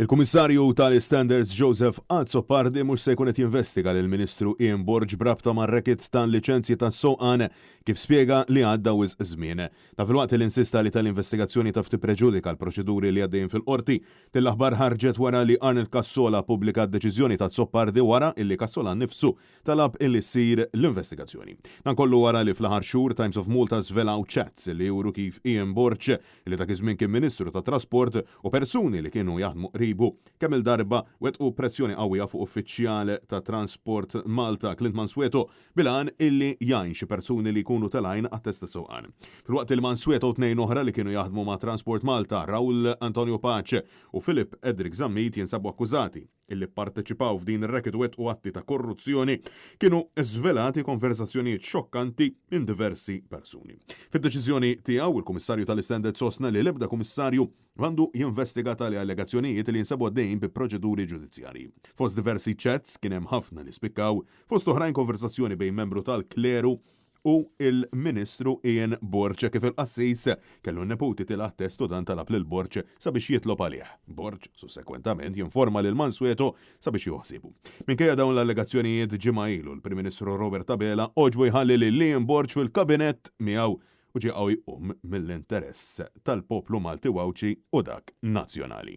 Il-Kummissarju tal-Istandards Joseph Azzopardi mhux se jkun qed jinvestiga lill-Ministru Ian Borg b'rabta mar-racket tal-liċenzji tas-sewqan kif spjega li għadda wisq żmien. Dan filwaqt li insista li tali investigazzjoni taf tippreġudika l-proċeduri li għaddejjin fil-Qorti. Din l-aħbar ħarġet wara li Arnold Cassola ppubblika d-deċiżjoni ta' Azzopardi wara illi Cassola nnifsu talab illi ssir l-investigazzjoni. Dan kollu wara li fl-aħħar xhur Times of Malta żvelaw chats li juru kif Ian Borg li dak iż-żmien kien Ministru tat-Trasport, u persuni li kienu jaħdmu qribu, kemm-il darba wettqu pressjoni qawwija fuq uffiċjal ta' Transport Malta, Clint Mansueto, bil-għan illi jgħin xi persuni li jkunu telgħin għat-test tas-sewqan. Filwaqt li Mansueto u tnejn oħra li kienu jaħdmu ma' Transport Malta, Raul Antonio Pace u Philip Edric Zammit jinsabu akkużati illi pparteċipaw f'din ir-racket u wettqu atti ta' korruzzjoni, kienu żvelati konverżazzjonijiet xokkanti minn diversi persuni. Fid-deċiżjoni tiegħu, il-Kummissarju tal-Istandards sostna li l-ebda kummissarju m'għandu jinvestiga tali allegazzjonijiet li jinsabu għaddejjin bi proċeduri ġudizzjarji. Fost diversi chats kien hemm ħafna li spikkaw, fost oħrajn konverżazzjoni bejn membru tal-kleru u l-Ministru Ian Borg kif il-qassis kellu n-neputi tilgħa t-test u dan talab lil Borg sabiex jitlob għalih. Borg, sussekwentament, jinforma lil Mansueto sabiex jieħu ħsiebu. Minkejja dawn l-allegazzjonijiet, ġimgħa ilu l-Prim Ministru Robert Abela għoġbu jħalli lil Ian Borg fil-Kabinett miegħu u ġie qawwi jqum mill-interess tal-poplu Malti u Għawdxi u dak nazzjonali.